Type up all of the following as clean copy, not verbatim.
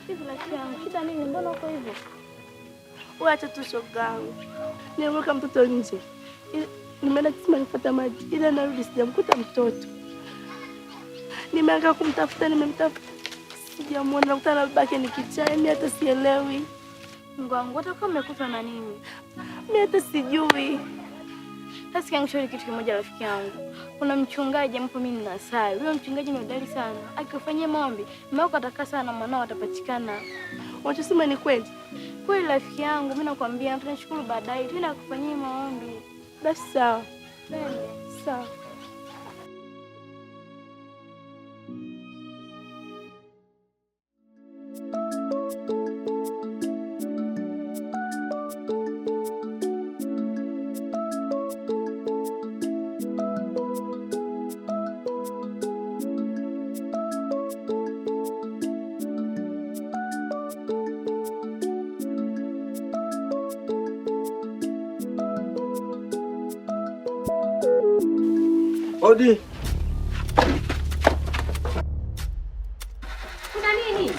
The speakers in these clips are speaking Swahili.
Hivi rafiki yangu, shida nini? Mbona uko hivyo? Wewe acha tu shoga yangu. Nimeweka mtoto nje. Nimeenda kisima nifuata maji. Ila narudi sijamkuta mtoto. Nimeanza kumtafuta, nimemtafuta. Sijamuona, nakutana na babake ni kichaa, mimi hata sielewi. Mungu wangu, utakuwa umekutwa na nini? Mimi hata sijui. Sasa yangu shauri kitu kimoja rafiki yangu. Kuna mchungaji ambapo mimi ninasali. Huyo mchungaji ni hodari sana. Akifanyia maombi, mume wako atakaa sana na mwanao atapatikana. Unachosema ni kweli? Kweli rafiki yangu, mimi nakwambia tunashukuru baadaye. Tena akufanyia maombi. Basi sawa. Twende. Sawa. Odi. Kuna nini?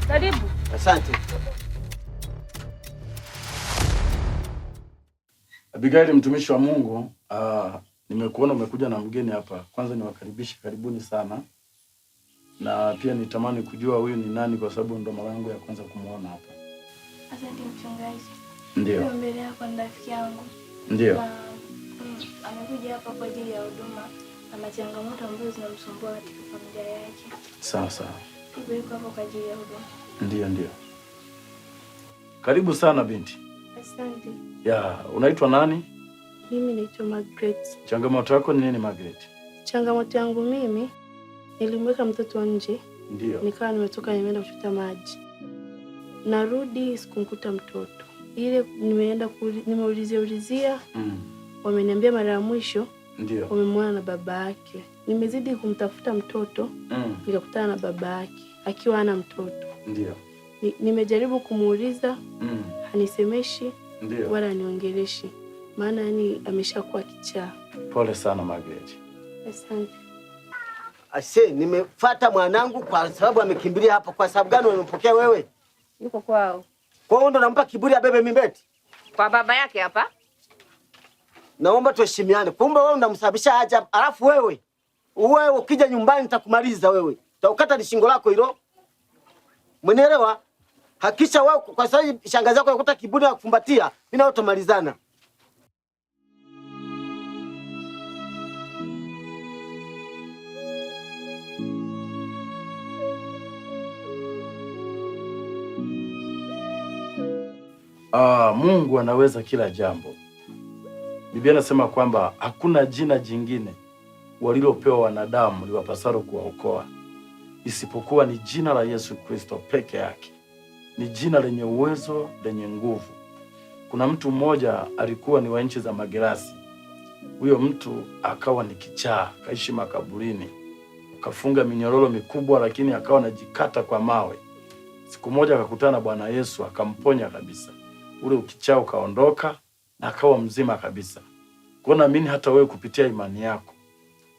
Karibu. Asante. Abigail, mtumishi wa Mungu, nimekuona umekuja na mgeni hapa. Kwanza niwakaribishe, karibuni sana, na pia nitamani kujua huyu ni nani, kwa sababu ndo mara yangu ya kwanza kumuona hapa. Asante mchungaji. Ndio, Huyo mbele yako ni rafiki yangu. ndio. Na amekuja hapa kwa ajili ya huduma na changamoto ambazo zinamsumbua katika familia yake. Sawa sawa, Hivyo yuko hapa kwa ajili ya huduma. ndio ndio. Karibu sana binti. Asante. Ya, unaitwa nani? Mimi naitwa Margaret. Changamoto yako ni nini Margaret? Changamoto yangu mimi, nilimweka mtoto nje, Ndio. nikawa nimetoka nimeenda kuchota maji. Narudi sikumkuta mtoto. Ile nimeenda nimeulizia ulizia, wameniambia mara ya mwisho Ndio. wamemwona na baba yake. Nimezidi kumtafuta mtoto, nikakutana na baba yake akiwa hana mtoto. Ndio. Nimejaribu kumuuliza, hanisemeshi Ndio. wala haniongeleshi, maana yani ameshakuwa kichaa. Pole sana Margaret. Asante. Ase, nimefuata mwanangu kwa sababu amekimbilia hapa. Kwa sababu gani umempokea wewe? Yuko kwao. Kwa hiyo ndo nampa kiburi abebe mimbeti? Kwa baba yake hapa. Naomba tuheshimiane. Kumbe wewe unamsababisha aje hapa. Alafu wewe ukija nyumbani nitakumaliza wewe. Utakata ni shingo lako hilo. Umenielewa? Hakisha wewe kwa sababu shangazi yako anakuta kiburi na kukumbatia, mimi na wewe tutamalizana. Mungu anaweza kila jambo. Biblia inasema kwamba hakuna jina jingine walilopewa wanadamu liwapasalo kuwaokoa isipokuwa ni jina la Yesu Kristo peke yake. Ni jina lenye uwezo, lenye nguvu. Kuna mtu mmoja alikuwa ni wa nchi za Magerasi. Huyo mtu akawa ni kichaa, kaishi makaburini, akafunga minyororo mikubwa, lakini akawa anajikata kwa mawe. Siku moja akakutana na Bwana Yesu akamponya kabisa, ule ukichaa ukaondoka na akawa mzima kabisa. Kwa naamini hata wewe kupitia imani yako,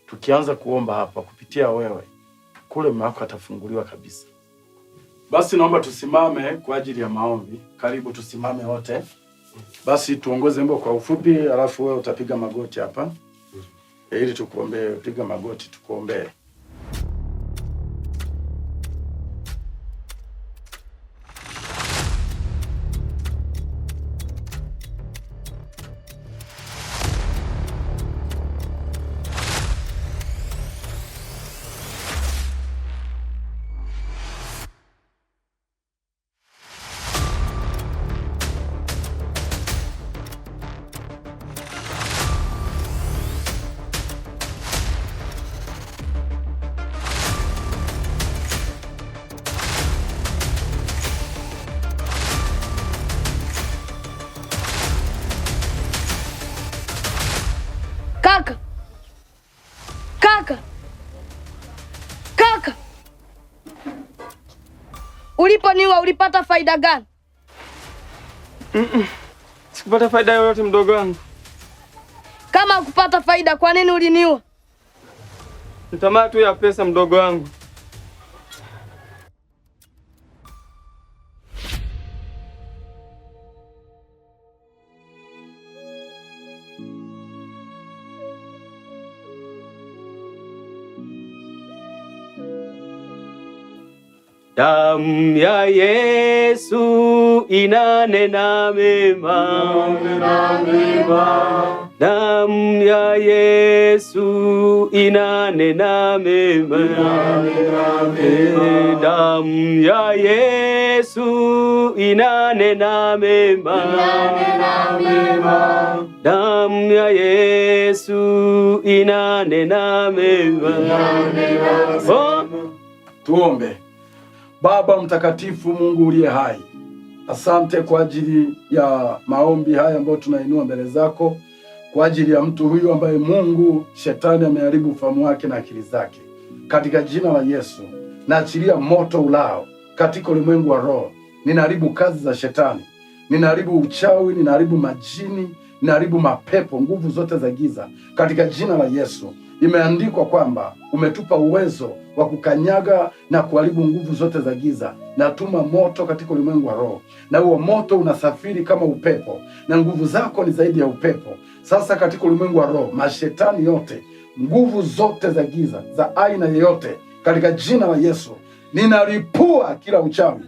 tukianza kuomba hapa kupitia wewe, kule mume wako atafunguliwa kabisa. Basi naomba tusimame kwa ajili ya maombi. Karibu tusimame wote. Basi tuongoze wimbo kwa ufupi, alafu wewe utapiga magoti hapa ili tukuombee. Piga magoti tukuombee. Kaka, kaka, kaka, uliponiua ulipata faida gani? Sikupata faida yoyote mdogo wangu. Kama kupata faida, kwa nini uliniua? Ni tamaa tu ya pesa mdogo wangu. Damu ya Yesu inanena mema, damu ya Yesu inanena mema, damu ya Yesu inanena mema, damu ya Yesu inanena mema. Oh. Tuombe. Baba mtakatifu, Mungu uliye hai, asante kwa ajili ya maombi haya ambayo tunainua mbele zako kwa ajili ya mtu huyu ambaye Mungu, shetani ameharibu ufahamu wake na akili zake. Katika jina la Yesu naachilia moto ulao katika ulimwengu wa roho. Ninaharibu kazi za shetani, ninaharibu uchawi, ninaharibu majini, ninaharibu mapepo, nguvu zote za giza katika jina la Yesu. Imeandikwa kwamba umetupa uwezo wa kukanyaga na kuharibu nguvu zote za giza. Natuma moto katika ulimwengu wa roho, na huo moto unasafiri kama upepo, na nguvu zako ni zaidi ya upepo. Sasa katika ulimwengu wa roho, mashetani yote, nguvu zote za giza za aina yoyote, katika jina la Yesu ninalipua kila uchawi,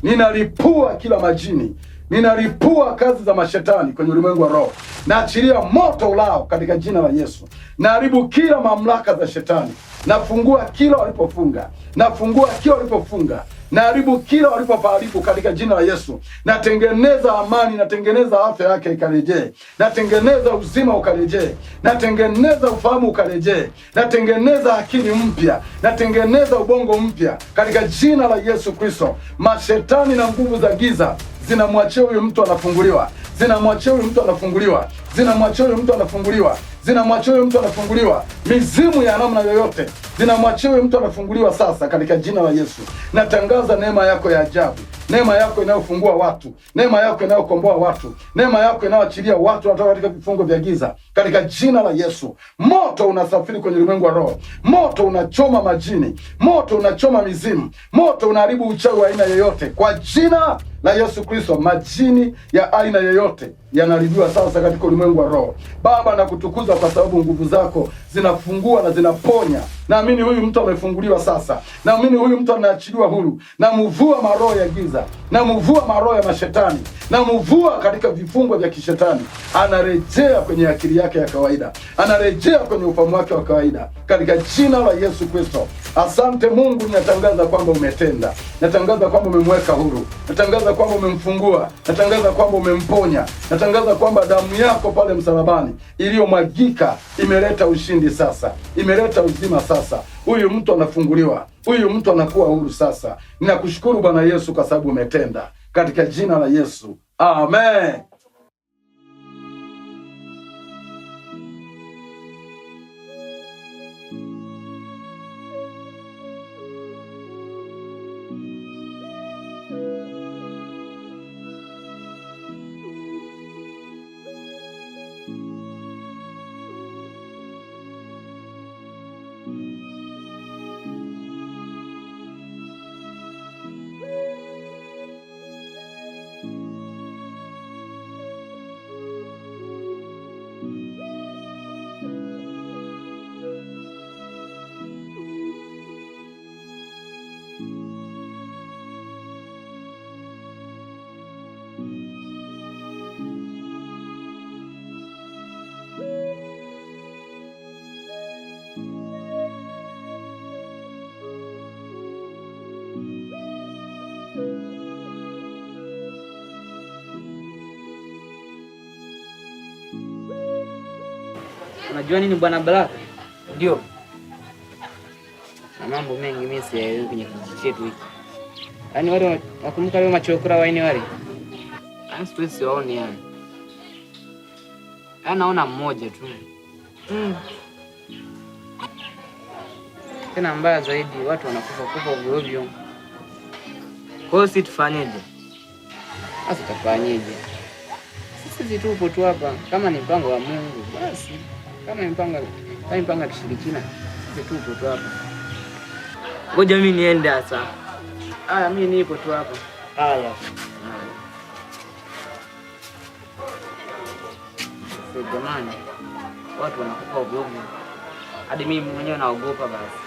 ninalipua kila majini, ninalipua kazi za mashetani kwenye ulimwengu wa roho. Naachilia moto ulao katika jina la Yesu. Naharibu kila mamlaka za shetani, nafungua kila walipofunga, nafungua kila walipofunga, naharibu kila walipopaharibu katika jina la Yesu. Natengeneza amani, natengeneza afya yake ikarejee, natengeneza uzima ukarejee, natengeneza ufahamu ukarejee, natengeneza akili mpya, natengeneza ubongo mpya katika jina la Yesu Kristo. Mashetani na nguvu za giza zinamwachia huyu mtu anafunguliwa, zinamwachia huyu mtu anafunguliwa, zinamwachia huyu mtu anafunguliwa, zinamwachia huyu mtu anafunguliwa. Mizimu ya namna yoyote zinamwachia huyu mtu anafunguliwa sasa, katika jina la Yesu. Natangaza neema yako ya ajabu, neema yako inayofungua watu, neema yako inayokomboa watu, neema yako inayoachilia watu wanatoka katika vifungo vya giza, katika jina la Yesu. Moto unasafiri kwenye ulimwengu wa roho, moto unachoma majini, moto unachoma mizimu, moto unaharibu uchawi wa aina yoyote, kwa jina la Yesu Kristo. Majini ya aina yoyote yanaharibiwa sasa katika ulimwengu wa roho. Baba, nakutukuza kwa sababu nguvu zako zinafungua na zinaponya. Naamini huyu mtu amefunguliwa sasa, naamini huyu mtu anaachiliwa huru. Namuvua maroho ya giza, namuvua maroho ya mashetani, namuvua katika vifungo vya kishetani. Anarejea kwenye akili yake ya kawaida, anarejea kwenye ufahamu wake wa kawaida katika jina la Yesu Kristo. Asante Mungu, ninatangaza kwamba umetenda, natangaza kwamba umemweka huru, natangaza kwamba umemfungua, natangaza kwamba umemponya, natangaza kwamba damu yako pale msalabani iliyomwagika imeleta ushindi sasa, imeleta uzima sasa. Huyu mtu anafunguliwa, huyu mtu anakuwa huru sasa. Ninakushukuru Bwana Yesu kwa sababu umetenda, katika jina la Yesu, amen. Unajua nini bwana Baraka? Ndio. Na mambo mengi mimi siyaelewi kwenye kijiji chetu hiki. Yaani wale wakumbuka leo machokora waini wale. Yaani siku hizi siwaoni yani. Yaani naona mmoja tu. Tena mbaya zaidi watu wanakufa kufa ovyo ovyo. Kwa hiyo si tufanyeje? Sasa tutafanyeje? Sisi tupo tu hapa, kama ni mpango wa Mungu basi, kama ni mpango kama mpango ya kishirikina, sisi tupo tu hapa. Ngoja mimi niende sasa. Haya, mimi nipo tu hapa. Haya. Sasa jamani, watu wanakufa ovyo ovyo, hadi mimi mwenyewe naogopa basi.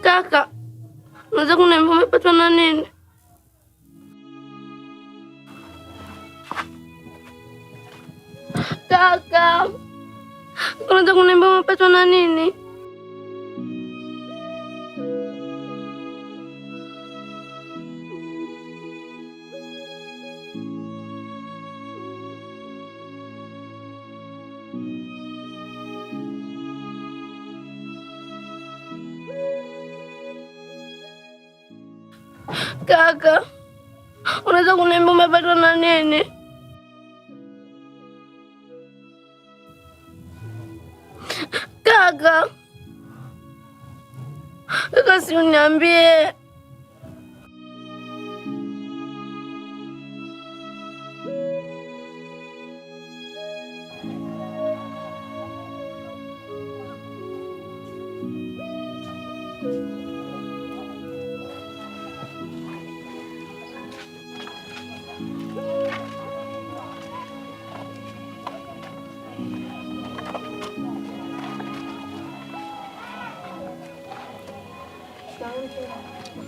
Kaka, unaweza kuniambia umepatwa na nini? Kaka, unaweza kuniambia umepatwa na nini? Kaka, unaweza kuniambia umepatwa na nini? Kaka, kaka, si uniambie.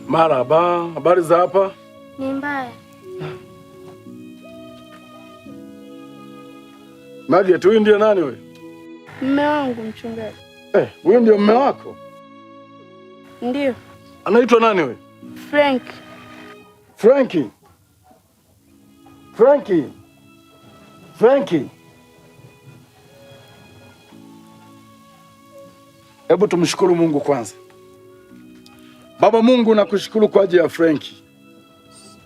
Marhaba, habari za hapa? Ni mbaya. Margaret, huyu ndio nani huyu? Mume wangu mchungaji. Eh, huyu ndio mume wako? Ndio. Anaitwa nani huyu? Frank. Frankie. Frankie. Frankie. Hebu tumshukuru Mungu kwanza. Baba Mungu, nakushukuru kwa ajili ya Frankie.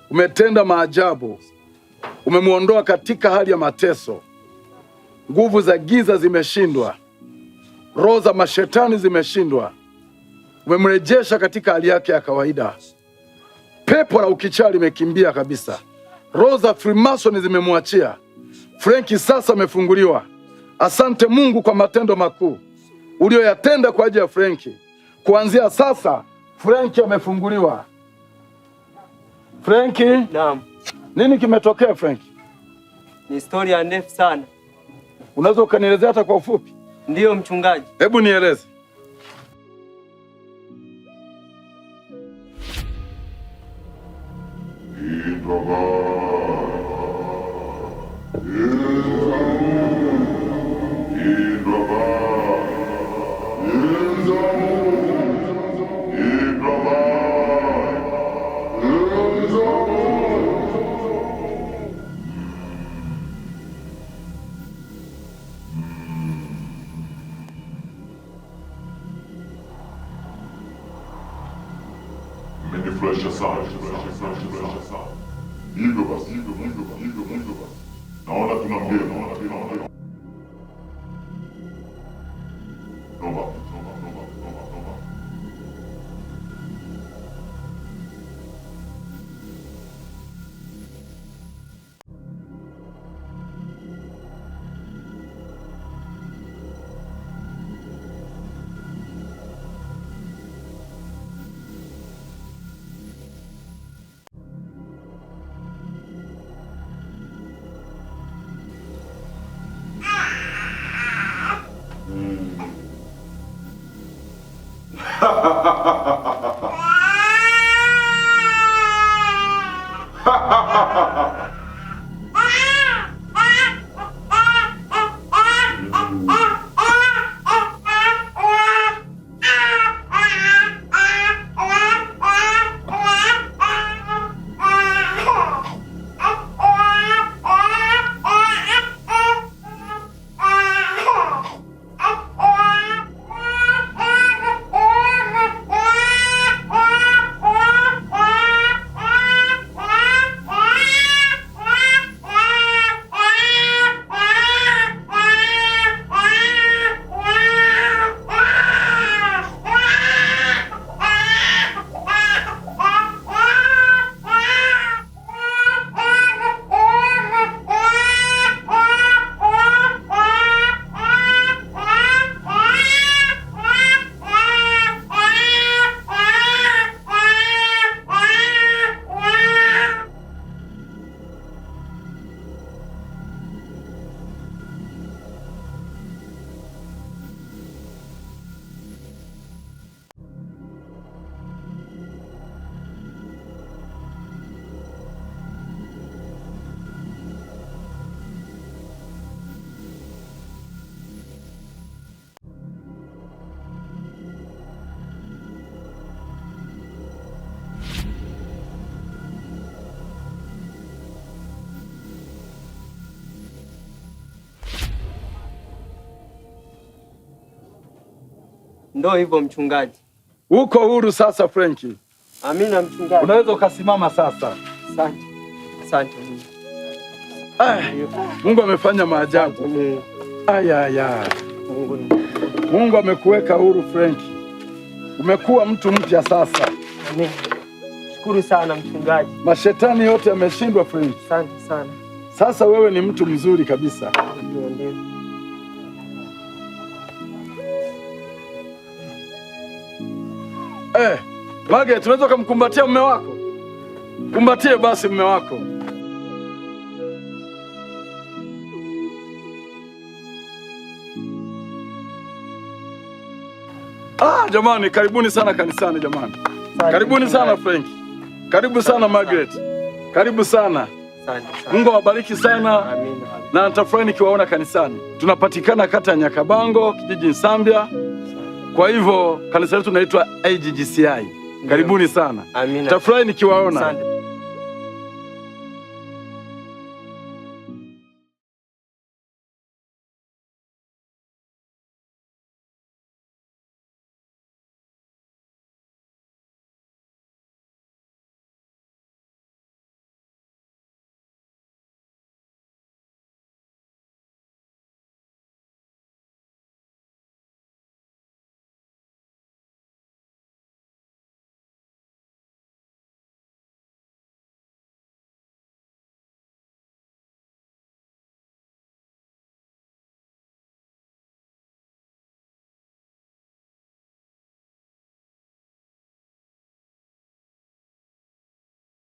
Umetenda maajabu. Umemuondoa katika hali ya mateso. Nguvu za giza zimeshindwa. Roho za mashetani zimeshindwa. Umemrejesha katika hali yake ya kawaida. Pepo la ukichaa limekimbia kabisa. Roho za Freemason zimemwachia. Frankie sasa amefunguliwa. Asante Mungu kwa matendo makuu uliyoyatenda kwa ajili ya Frankie. Kuanzia sasa Frankie amefunguliwa. Frankie? Naam. Nini kimetokea Frankie? Ni historia ndefu sana. Unaweza ukanielezea hata kwa ufupi? Ndiyo mchungaji. Hebu nieleze. Mmenifurahisha sana. Hivyo basi, hivyo hivyo hivyo hivyo basi, naona tuna mgeni, naona tuna Noma, noma, noma, noma, noma. Ndio hivyo mchungaji. Uko huru sasa Frenki. Amina mchungaji. Unaweza ukasimama sasa. Asante. Asante Mungu. Mungu amefanya maajabu. Mungu. Aya. Mungu ni Mungu amekuweka huru Frenki. Umekuwa mtu mpya sasa. Amina. Shukuru sana mchungaji. Mashetani yote yameshindwa Frenki. Asante sana. Sasa wewe ni mtu mzuri kabisa. Ndio, ndio. Margaret, unaweza kumkumbatia mume wako? Kumbatie basi mume wako. Ah, jamani, karibuni sana kanisani jamani. Karibuni sana Frank. Karibu sana Margaret. Karibu sana. Asante sana. Mungu awabariki sana. Amina. Na nitafurahi nikiwaona kanisani. Tunapatikana kata ya Nyakabango, kijiji Nsambya. Kwa hivyo kanisa letu linaitwa AGGCI. Karibuni sana. Amina. Nitafurahi nikiwaona. Asante.